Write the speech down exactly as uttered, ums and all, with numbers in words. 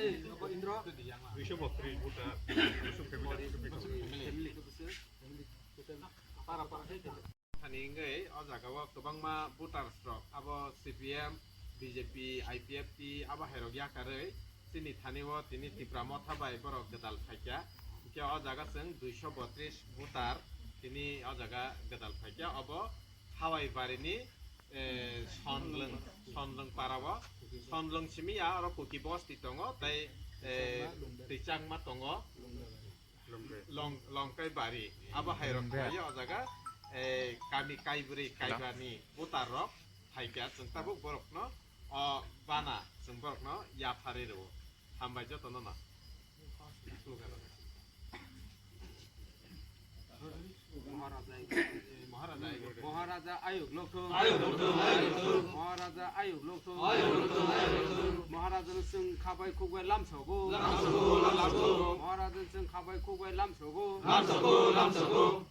Duiso botris voter. Family. Para para. Thani wngwi o jagao kwbangma voters rok abo C P M, B J P, I P F T abo hairok yakarwi chini thani o tini Tipra Motha bai borok gwdal phaikha. Hwnkhe o jaga chwng duiso botris voter tini o jaga gwdal phaikha. Obo Hawai barini, eh, Sonlwng, Sonlwng para o. Sonlwng simi ya oro Kuki bosti tongo tei, eh, Twichangma tongo. Long-, Longkai bari. Abo hairok Longkai. Khlaiyo o jaga, eh, kami kaibri kaibani voter rok phaikha, chwng tabuk borokno o bana chwng borokno yapharwi rwo. Hambai jotono no. Maharaja ayuk lokthung. Ayuk lokthung, ayuk lokthung. Maharaja ayuk lokthung. Ayuk lokthung, ayuk lokthung. Maharaja no chwng khabai khukbai lamsogo. Lamsogo, lamsogo. Maharaja no chwng khabai khukbai lamsogo. Lamsogo, lamsogo.